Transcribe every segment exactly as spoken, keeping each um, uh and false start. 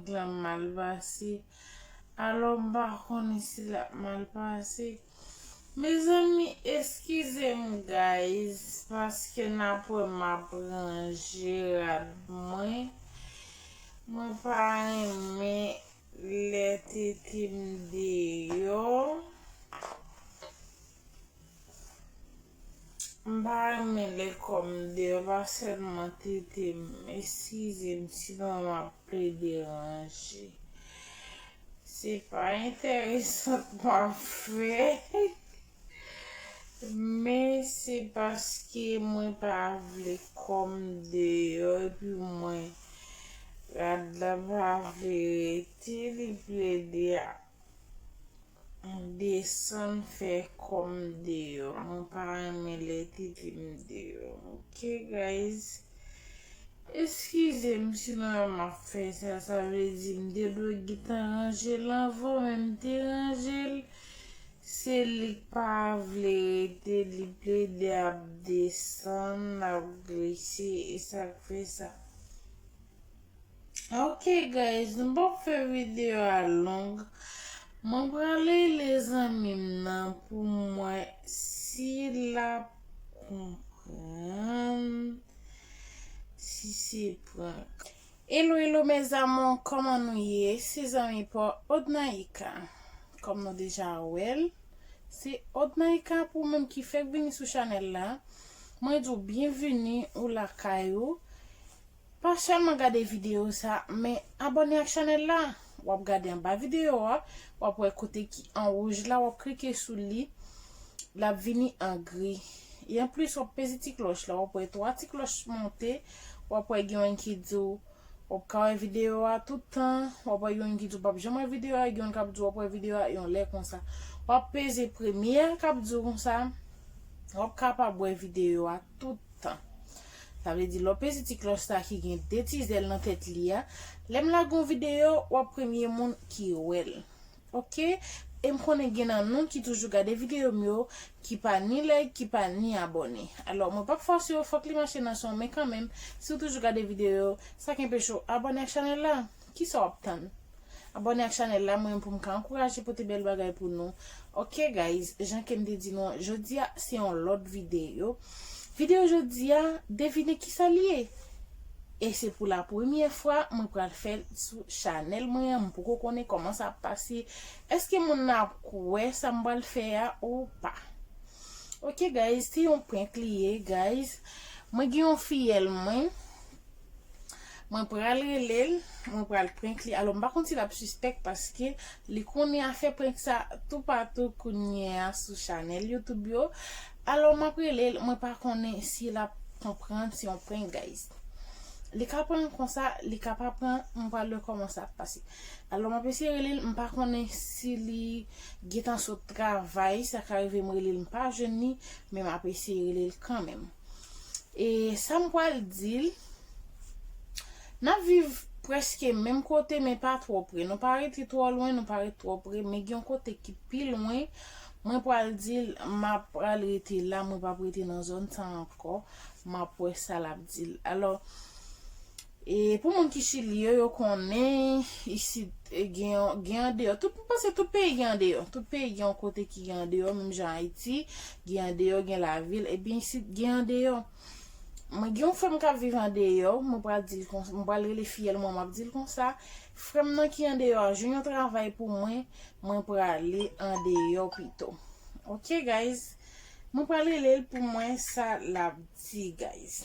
Prank lan mal pase. Alò, m pa konnen si l ap mal pase. Mezanmi, eskize m, guys, paske n ap wè m ap ranje rad mwen. Mwen pa renmen lè tete m deyò. M pa renmen lè kò m deyò, pa sèlman tete m. Eskize m, sinon m ap plede ranje. Se pa enteresan m ap fè, men se paske mwen pa vle kò m deyò, epi mwen, rad la pa vle rete, li plede a desann fè kò m deyò. Mwen pa renmen lè tete m deyò. Ok, guys. Eskize m si nan m ap fè sa. Sa vle di m te dwe gentan ranje l anvan, men m te ranje l. Se li k pa vle rete, li plede ap desann, ap glise, e sa k fè sa. Ok, guys, m p ap fè videyo a long. Mwen pral rele zanmi m nan pou m wè si l ap konprann, si se prank. Hello, hello, mes amours, kòman nou ye? Se zanmi pa w, Odnaïka. Kòm nou deja wè l, se Odnaïka pou ou menm ki fèk vini sou chanèl la. Mwen di w byenvini ou lakay ou. Pa sèlman gade videyo sa, men abòne ak chanèl la. W ap gade anba videyo a, w ap wè kote ki an wouj la, w ap klike sou li, l ap vini an gri. E anplis, w ap peze ti klòch la, w ap wè twa ti klòch monte, w ap wè gen youn ki di w, w ap ka wè videyo a tout tan, w ap wè gen youn ki di w p ap janm wè videyo a, gen youn k ap di w w ap wè videyo a yon lè konsa. W ap peze premye a k ap di w konsa, w ap kapab wè videyo a tout tan. Sa vle di, lè w peze ti klòch sa ki gen de ti zèl nan tèt li a, lè m lage yon videyo, w ap premye moun ki wè l. Ok? E m konnen gen nan nou ki toujou gade videyo m yo, ki pa ni like, ki pa ni abòne. Alò, mwen p ap fòse w, fòk li mache nan son, men kanmenm, si w toujou gade videyo yo, sa k enpeche w abòne ak chanèl la? Kisa w ap tann? Abòne ak chanèl la, mwen menm pou m ka ankouraje pote bèl bagay pou nou. Ok, guys, jan ke m te di nou an, jodi a, se yon lòt videyo. Videyo jodi a, devine kisa l ye? E se pou la premyè fwa, mwen pral fè l sou chanèl mwen an, m poko konnen kòman sa ap pase. Èske moun nan ap kwè sa m pral fè a ou pa? Ok, guys, se yon prank li ye, guys. Mwen gen yon fiyèl mwen. Mwen pral rele l, mwen pral prank li. Alò, m pa konn si l ap sispèk paske li konnen afè prank sa toupatou kounye a sou chanèl YouTube yo. Alò, m ap rele l, mwen pa konnen si l ap konprann se yon prank, guys. Li ka pran konsa, li ka pa pran, m pral wè kòman sa ap pase. Alò, m ap eseye rele l, m pa konnen si li gentan sot travay, sa ka rive m rele l, m pa jwenn li, men m ap eseye rele l kanmenm. E sa m pral di l, n ap viv prèske menm kote, men pa twò pre. Nou pa rete twò lwen, nou pa rete twò pre, men gen yon kote ki pi lwen. Mwen pral di l, m ap pral rete la, mwen p ap rete nan zòn sa ankò. M ap wè sa l ap di l. Alò, e pou moun ki Chili yo, yo konnen isit, e, gen, gen andeyò. Tout, m panse tout peyi gen andeyò. Tout peyi gen yon kote ki gen andeyò, menm jan Ayiti, gen andeyò, gen lavil, ebyen isit gen andeyò. Mwen gen yon frè m k ap viv andeyò, mwen pral di l konsa, mwen pral rele fiyèl mwen, m ap di l konsa, frè m nan ki andeyò a jwenn yon travay pou mwen, mwen prale andeyò pito. Ok, guys, mwen pral rele l pou mwen sa l ap di, guys.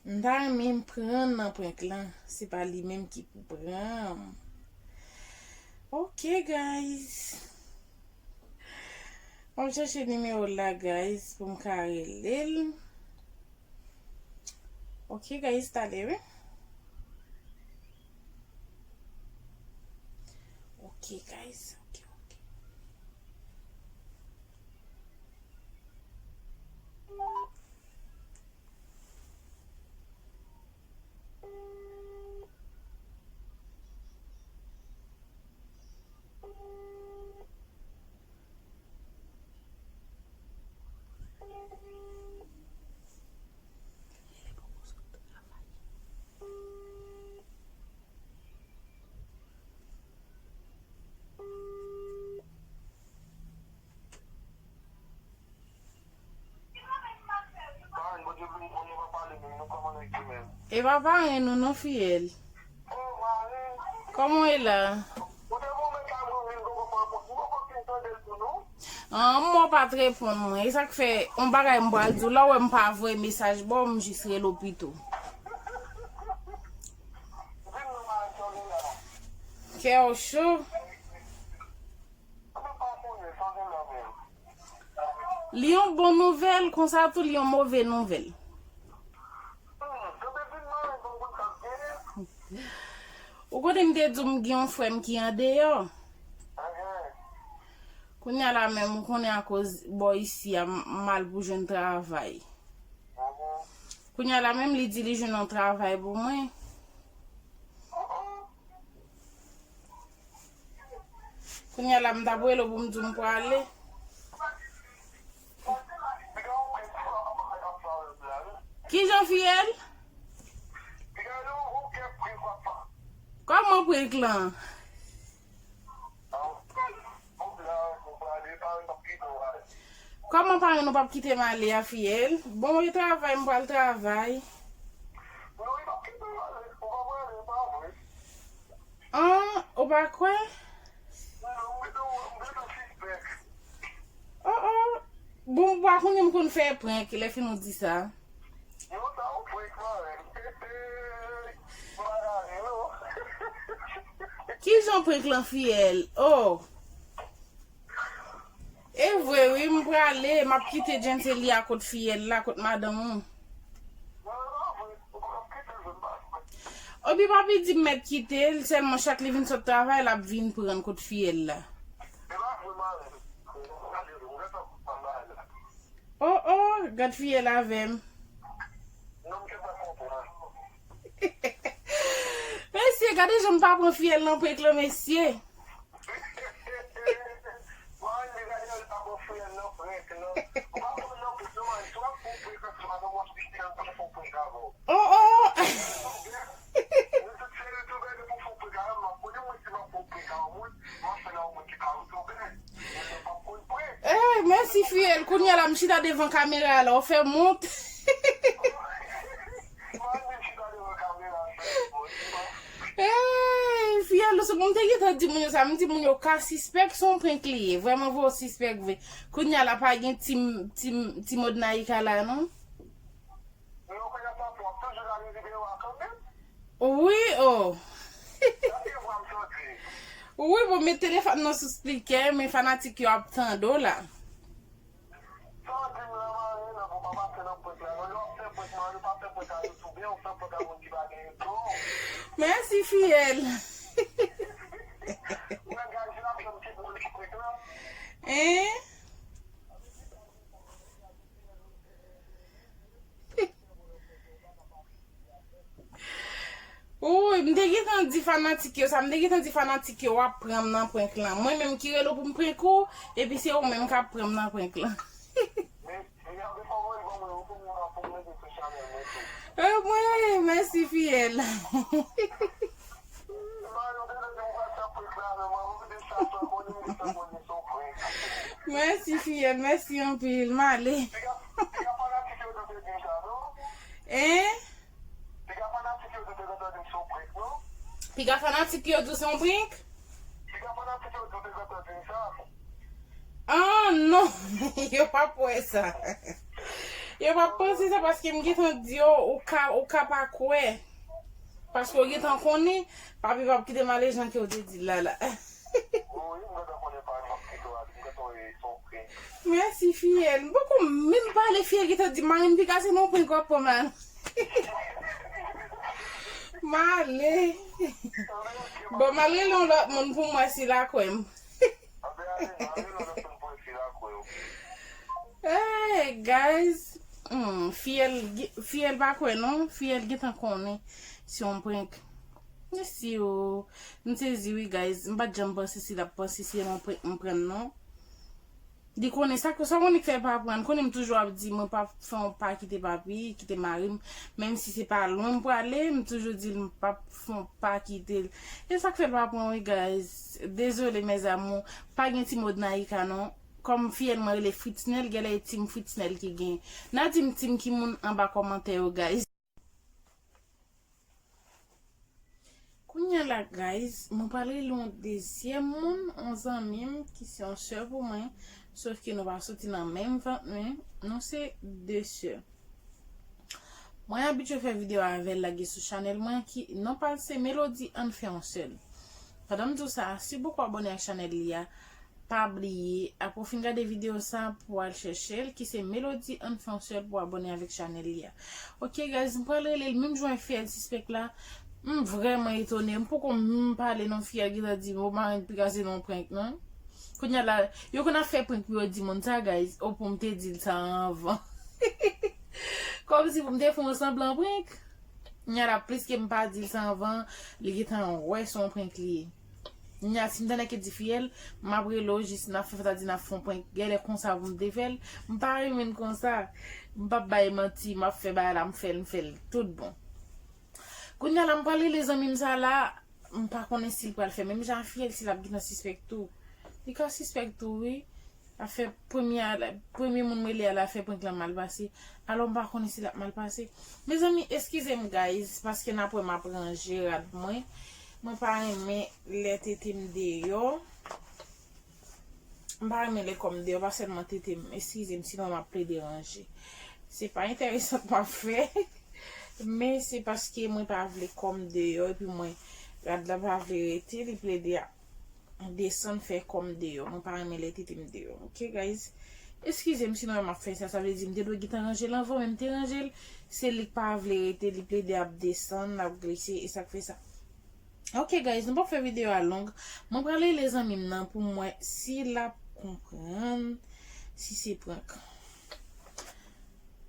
M ta renmen m pran nan prank lan, se pa li menm ki pou pran m. Ok, guys. M ap chèche nimewo l la, guys, pou m ka rele l. Ok, guys, talè, wi. Ok, guys, ok, ok. E pa parenn ou non, fiyèl. Kòman w ye la? An, mwen pa t reponn mwen. E sa k fè, yon bagay m pral di w, lè w wè m pa voye mesaj ba w, m jis rele w pito. Kè w cho. Li yon bon nouvèl, konsa tou li yon move nouvèl. Ou konnen m te di w m gen yon frè m ki andeyò. Kounye a la menm, ou konnen akoz bò isi a, m mal pou jwenn travay. Kounye a la menm, li di li jwenn yon travay pou mwen. Kounye a la, m t ap rele w pou m di w m prale. Kijan, fiyèl? Kòman prank lan? Kòman parenn ou p ap kite m ale a, fiyèl? Bon, e travay, m pral travay. An, ou pa kwè? Oh, oh. Bon, m pa konnen m konn fè prank, lè fin ou di sa. Kijan prank lan, fiyèl? Oh. E vre wi, m prale, m ap kite Jenselia kot fiyèl la, kot madanm ou. Obi papi di m mèt kite l, sèlman chak li vin sot travay, l ap vin pran l kot fiyèl la. Oh, oh, gad fiyèl avè m. Mesye, gade jan m pa pran fiyèl nan prank lan, mesye. Oh, oh. Eh, mèsi fiyèl, kounye a la m chita devan kamera la, ou fè m wont. Ey, fiyèl, ou se bon, m te gentan di moun yo sa, m di moun yo ka sispèk se yon prank li ye. Vrèman vre, w sispèk vre. Kounye a la pa gen ti, ti, ti mòd Naïka la, non? Wi, oh. Wi, bon, met telefòn nan sou spikè, men fanatik yo ap tande w la. Mèsi, fiyèl. Hein? Woy, m te gentan di fanatik yo sa, m te gentan di fanatik yo w ap pran m nan prank lan. Mwen menm ki rele w pou m prank ou, epi se ou menm k ap pran m nan prank lan. E mwen, mèsi fiyèl. Mèsi fiyèl, mèsi anpil, m ale. Hein? Piga fanatik yo di w se yon prank? Ah, non. Yo p ap wè sa. Yo p ap panse sa paske m gentan di yo, ou ka, ou ka pa kwè. Paske w gentan konnen, papi p ap kite m ale jan ke w te di l la la. Mèsi, fiyèl. M poko menm pale, fiyèl gentan di, "Marenn, piga se nan prank w ap pran m la." M ale. Bon, m al rele yon lòt moun pou m wè si l a kwè m. Hey, guys. Hmm, fiyèl, fiyèl pa kwè non. Fiyèl gentan konnen se yon prank. Mèsi o. M sezi wi, guys. M pa t janm panse si l ap panse se yon prank m pran l non. Li konnen sa, sa konnen k fè l pa pran. Konnen m toujou ap di mwen p ap fè yon pa kite papi, kite mari m. Menm si se pa lwen m prale, m toujou di l m p ap fè yon pa kite l. E sa k fè l pa pran wi, guys. Dezole, mes amours. Pa gen ti mòd Naïka non. Kòm fiyèl mwen rele Fritznel, genlè e Team Fritznel ki gen. N a di m team ki moun anba kòmantè yo, guys. La, guys, mwen pral rele yon dezyèm moun, yon zanmi m ki se yon sè pou mwen, sòf ke nou pa soti nan menm vant, men nou se de sè. Mwen abitye fè videyo avè l lage sou chanèl mwen ki non pa l se Melody Ann Fè Yon Sèl. Pandan m di w sa, si w poko abòne ak chanèl li a, pa bliye, apre w fin gade videyo sa, pou w al chèche l, ki se Melody Ann Fè Yon Sèl pou w abòne avèk chanèl li a. Ok, guys, m pral rele l menm jan fiyèl sispèk la. M vrèman etone. M poko menm pale non fiyèl gentan di m, o, marenn pi kraze non prank non. Kounye a la, yo konn ap fè prank pou yo di moun sa, guys. O, pou m te di l sa anvan. Kòmsi pou m te fè yon sanblan prank. Kounye a la, pliske m pa di l sa anvan, li gentan wè se yon prank li ye. Kounye a, si m tande ke di fiyèl, m ap rele w jis n ap fè, sa di n ap fè yon prank. Genlè konsa pou m te fè l. M pa renmen l konsa. M p ap bay manti, m ap fè bagay la, m fè l, m fè l. Tout bon. Kounye a la, m pral rele zanmi m sa la. M pa konnen si l pral fè menm jan ak fiyèl, si l ap gentan sispèk tou. Li ka sispèk tou, wi. Afè premye a la, premye moun m rele a la fè prank lan mal pase. Alò, m pa konnen si l ap mal pase. Mezanmi, eskize m, guys, paske n ap wè m ap ranje rad mwen. Mwen pa renmen lè tete m deyò. M pa renmen lè kò m deyò, pa sèlman tete m. Eskize m, sinon m ap plede ranje. Se pa enteresan m ap fè, men se paske mwen pa vle kò m deyò, epi mwen, rad la pa vle rete, li plede ap desann fè kò m deyò. Mwen pa renmen lè tete m deyò. Ok, guys? Eskize m, sinon m ap fè sa. Sa vle di m te dwe gentan ranje l anvan, men m te ranje l. Se li k pa vle rete, li plede ap desann, ap glise, e sa k fè sa. Ok, guys, nou p ap fè videyo a long. Mwen pral rele zanmi m nan pou m wè si l ap konprann, si se prank.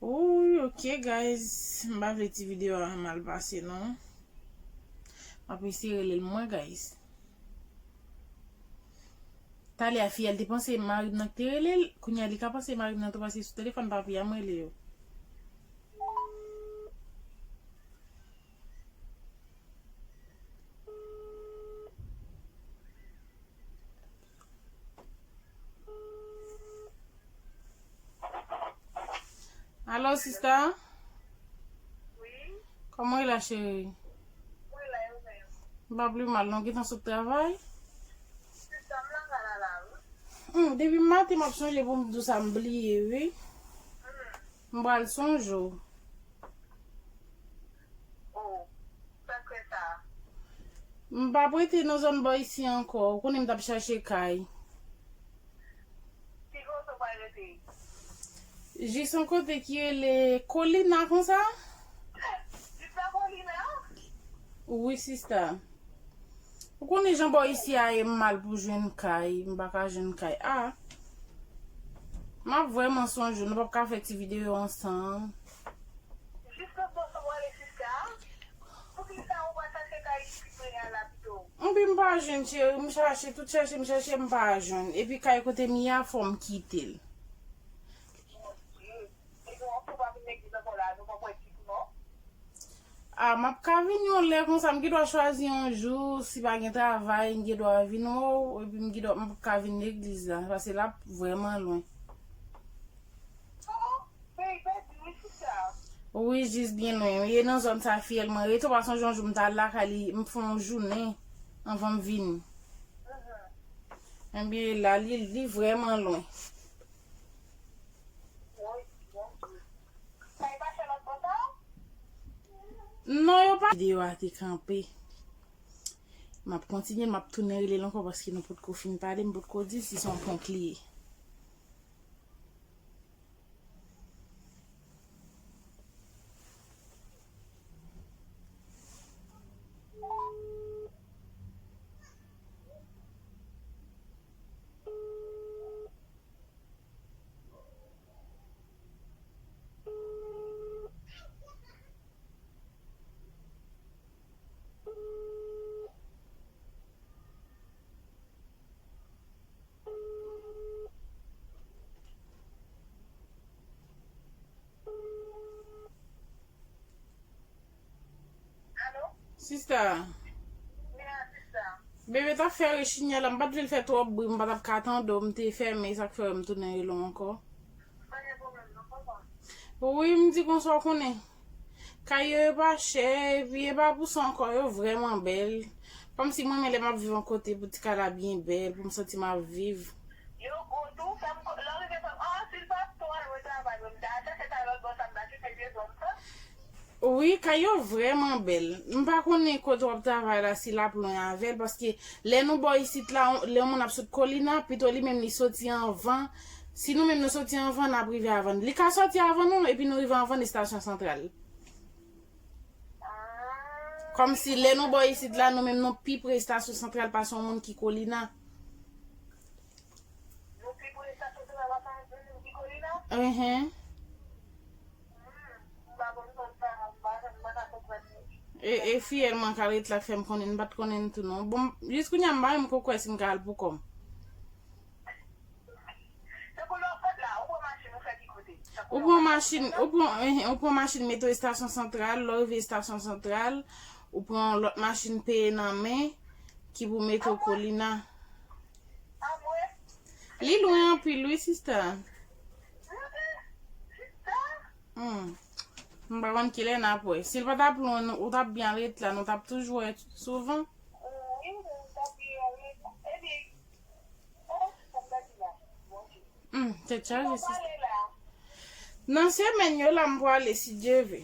Ooh, ok, guys, m pa vle ti videyo a mal pase, non. M ap eseye rele l mwen, guys. Talè a, fiyèl te panse mari m nan ki te rele l. Kounye a, li ka panse mari m nan tou, paske sou telefòn papi a m rele yo. Alo, sista? Wi? Kòman w ye la, cheri? Mwen la, e ou menm? M pa pli mal, non, gentan sot travay? Sista, m lakay la, la, wi. Hmm, depi maten, m ap sonje pou m di w sa, m bliye, wi. Hmm. M pral sonje w. Oh, sa k fè sa? M p ap rete nan zòn bò isi ankò. Ou konnen m t ap chache kay. Ki kote w pral rete? Jis yon kote ki rele Kolina konsa? Jis nan Kolina? Wi, sista. Ou konnen jan bò isi a ye, m mal pou jwenn kay, m pa ka jwenn kay. Ah. M ap vrèman sonje w, nou p ap ka fè ti videyo ansanm. Jis lòt bò sa w ale, sista? Poukisa ou pa chache kay isit mwen a la pito? Epi m pa jwenn, cheri, m chache, tout chache, m chache, m pa jwenn. Epi kay kote m ye a, fò m kite l. Mon Dieu. Epi w pa vin legliz ankò la, nou p ap wè Tito non? Ah, m ap ka vin yon lè konsa, m gen dwa chwazi yon jou, si pa gen travay, m gen dwa vin wè w, epi m gen dwa, m p ap ka vin legliz la, paske l ap vrèman lwen. Oh, peyi pèdi wi, sista. Wi, jis byen lwen. E nan zòn sa fiyèl mwen rete, w pa sonje yon jou m t al lakay li, m fè yon jounen anvan m vini. Mhm. Ebyen, la, li, li vrèman lwen. Woy, Bondye. Sa e pa fè lòt bò sa? Non, yo pa. Videyo a te kanpe. M ap kontinye, m ap tounen rele l ankò paske nou potko fin pale, m potko di l si se yon prank li ye. Alo? Sista. Wi, sista. Bebe t ap fè rechini a la, m pa t vle l fè twòp bri, m pa t ap ka tande w, m te fèmen, sa k fè m tounen rele w ankò. Pa gen pwoblèm, non, papa. Wi, m di konsa w konnen. Kay yo, yo pa chè, epi e pa pou sa ankò, yo vrèman bèl. Kòmsi mwen menm lè m ap viv yon kote pou ti kay la byen bèl, pou m santi m ap viv. Yo gwo tou, fè m ko-, lè w rive fè m, ah, si l pa pou al retravay, mwen m ta chèche kay lòt bò, sa m ta chèche vye zòn sa. Wi, kay yo vrèman bèl. M pa konnen kote w ap travay la, si l ap lwen avè l, paske lè nou bò isit la, lè yon moun ap sot Kolina, pito li menm li soti anvan. Si nou menm nou soti anvan, n ap rive avan l. Li ka soti avan nou, epi nou rive anvan l estasyon santral. Kòmsi lè nou bò isit la, nou menm nou pi pre estasyon santral pase yon moun ki Kolina. Nou pi pre estasyon santral pase yon moun ki Kolina? Enhen. Hmm, m pa konn sa, m pa, m pa ka konprann li. E, e fiyèl mwen k al ret la k fè m konnen, m pa t konnen tou non. Bon, jis kounye a m pa menm ko kwè si m ka al pou kò m. Tankou lè w sot la, ou pran machin, ou fè ki kote? Tankou Ou lè w pran sot machin, la? Ou pran, eh, ou pran machin mete w estasyon santral, lè w rive estasyon santral, ou pran yon lòt machin peye nan men, ki pou mete w Kolina. Amwe. Li lwen anpil, wi, sista. Sista. Hmm. M pa konn kilè n ap wè. Si l pa t ap lwen, ou t ap byen ret la, nou t ap toujou wè souvan. Wi, nou t ap byen ret. Epi, Hmm, tèt chaje, sis. Nan semèn yo la, m pwale, si Dye ve.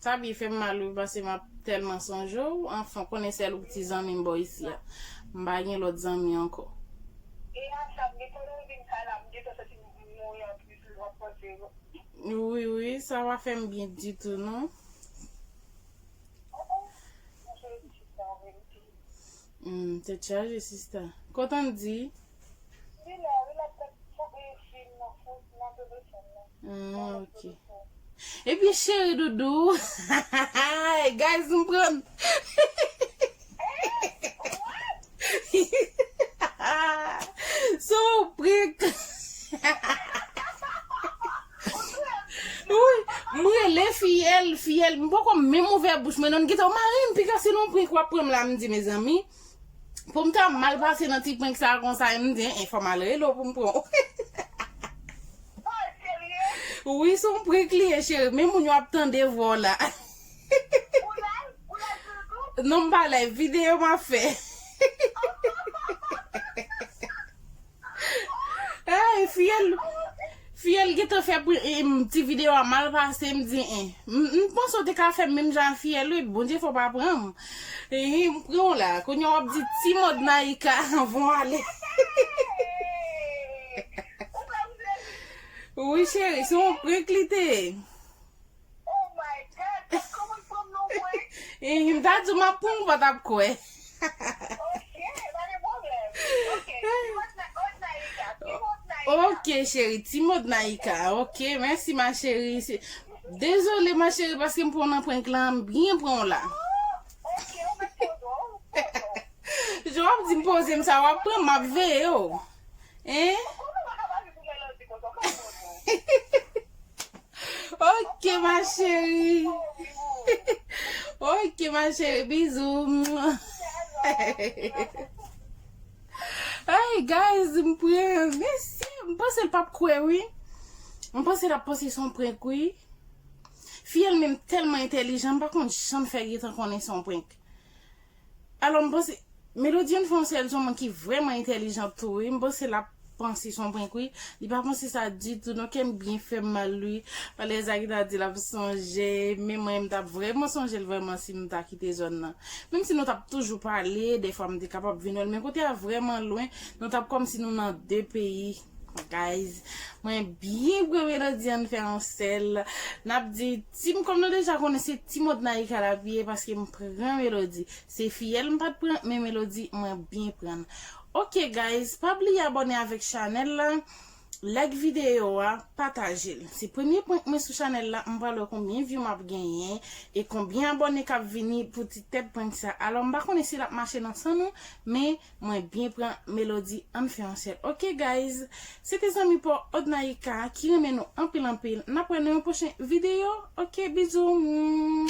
Sa byen fè m mal, wi, paske m ap tèlman sonje w. Anfen, konnen sèl ou ki ti zanmi m bò isi a. M pa gen lòt zanmi ankò. E a sa, m gen, pandan m vin kay la, m gentan santi m mouri anplis, m ap panse. Wi, wi, sa pa fè m byen ditou, non. Hmm, tèt chaje, sista. Kontan di? Ah, ok. Ebyen, cheri doudou. Guys, m pran. So prank. Wi, m rele fiyèl, fiyèl, m poko menm ouvè bouch mwen, non, m gentan mare m, piga se nan prank w ap pran m la, m di, mezanmi, pou m ta mal pase nan ti prank sa konsa, m di, en, fò m al rele w pou m pran w. Wi, se yon prank li ye, cheri, men moun yo ap tande vwa w la. Non, m pa live, videyo m ap fè. Ay, fiyèl, fiyèl gentan fè pri-, em, ti videyo a mal pase, m di, en. M, m panse w te ka fè menm jan a fiyèl, wi. Bondye fò pa pran m. E, m pran w la. Kounye a w ap di ti mòd Naïka anvan w ale. Wi, cheri, se yon prank li te ye. Oh my God, kòman pranm non mwen? Eh, m ta di w m ap pran w, ou pa t ap kwè. Ok, pa gen pwoblèm. Ok, ti mòd Na-, mòd Naïka, ti mòd Naïka. Ok, cheri, ti mòd Naïka. Ok, mèsi, ma chérie. Se, dezole, ma chérie, paske m pran w nan prank lan, m byen pran w la. Oh, ok, ou mèt poze w, poze w. Jan w ap di m poze m sa, w ap pran m, m ap veye w. Hein? Kòman w pa ka pale pou Melody konsa? Kòman w pran w? Ok, ma chérie. Ok, ma chérie, bizou. Hey, guys, m pran, mesye, m panse l p ap kwè, wi. M panse l ap panse se yon prank, wi. Fiyèl menm tèlman entèlijan, m pa konn jan l fè gentan konnen se yon prank. Alò, m panse, Melody Ann Fè Yon Sèl se yon moun ki vrèman entèlijan tou, wi. M panse l ap panse se yon prank, wi. Li pa panse sa ditou, non, kè m byen fè m mal, wi. Valèza ki ta di l ap sonje, men mwen, m t ap vrèman sonje l vrèman si m ta kite zòn nan. Menm si nou t ap toujou pale, dèfwa m te kapab vin wè l, men kote a vrèman lwen, nou t ap kòmsi nou nan de peyi. Guys, mwen byen pran Melody Ann Fè Yon Sèl. N ap di, ti m, kòm nou deja konnen se ti mòd Naïka l ap ye, paske m pran Melody. Se fiyèl m pa t pran, men Melody mwen byen pran. Ok, guys, pa bliye abòne avèk chanèl la, like videyo a, pataje l. Se premye prank mwen sou chanèl la, m pral wè konbyen view m ap genyen e konbyen abòne k ap vini pou ti tèt prank sa. Alò, m pa konnen si l ap mache nan san nou, men mwen byen pran Melody Ann Fè Yon Sèl. Ok, guys, se te zanmi pa w Odnaïka ki renmen nou anpil, anpil. N ap wè nan yon pwochen videyo. Ok, bizou.